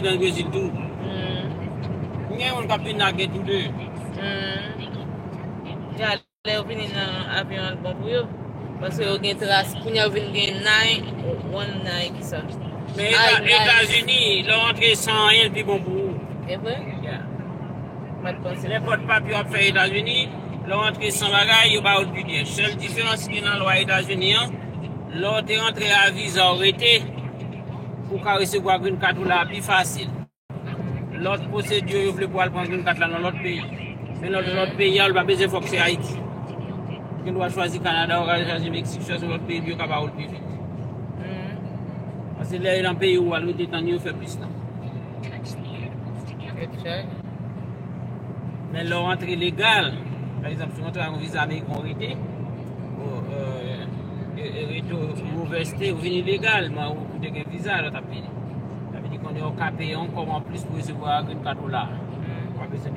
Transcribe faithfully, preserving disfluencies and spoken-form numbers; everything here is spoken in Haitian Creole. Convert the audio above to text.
prezidan Brezil tou. Gen moun k ap vin la gen tou de. Ya, lè yo vini nan avyon an, l bon pou yo. Paske yo gen tras. Kounye a yo vin gen nine, one nine, kisa? Men Etazini, lè w antre san anyen, l pi bon pou ou. E vre? Yeah. Nenpòt papye w ap fè Etazini, lè w antre san bagay, yo ba ou l pi byen. Sèl diferans ki gen nan lwa Etazini an, lè w te antre a viza w rete, pou w ka resevwa green card ou la pi fasil. Lòt pwosedi yo, yo vle pou al pran green card la nan lòt peyi. Men lòt, lòt peyi a, ou pa bezwen fòk se Ayiti. Ou gen dwa chwazi Kanada, ou ka chwazi Meksik, chwazi lòt peyi, yo ka ba ou l pi vit. Paske lè nan peyi ou al rete tann yo fè plis tan. Men lè w antre legal, pa egzanp, si w antre ak yon viza ameriken, ou rete, ou, e, e, rete, ou rete, ou vini legalman, ou te gen viza, lè w t ap vini. Li konnen w ka peye yon kòb anplis pou resevwa green card ou la. W ap bezwen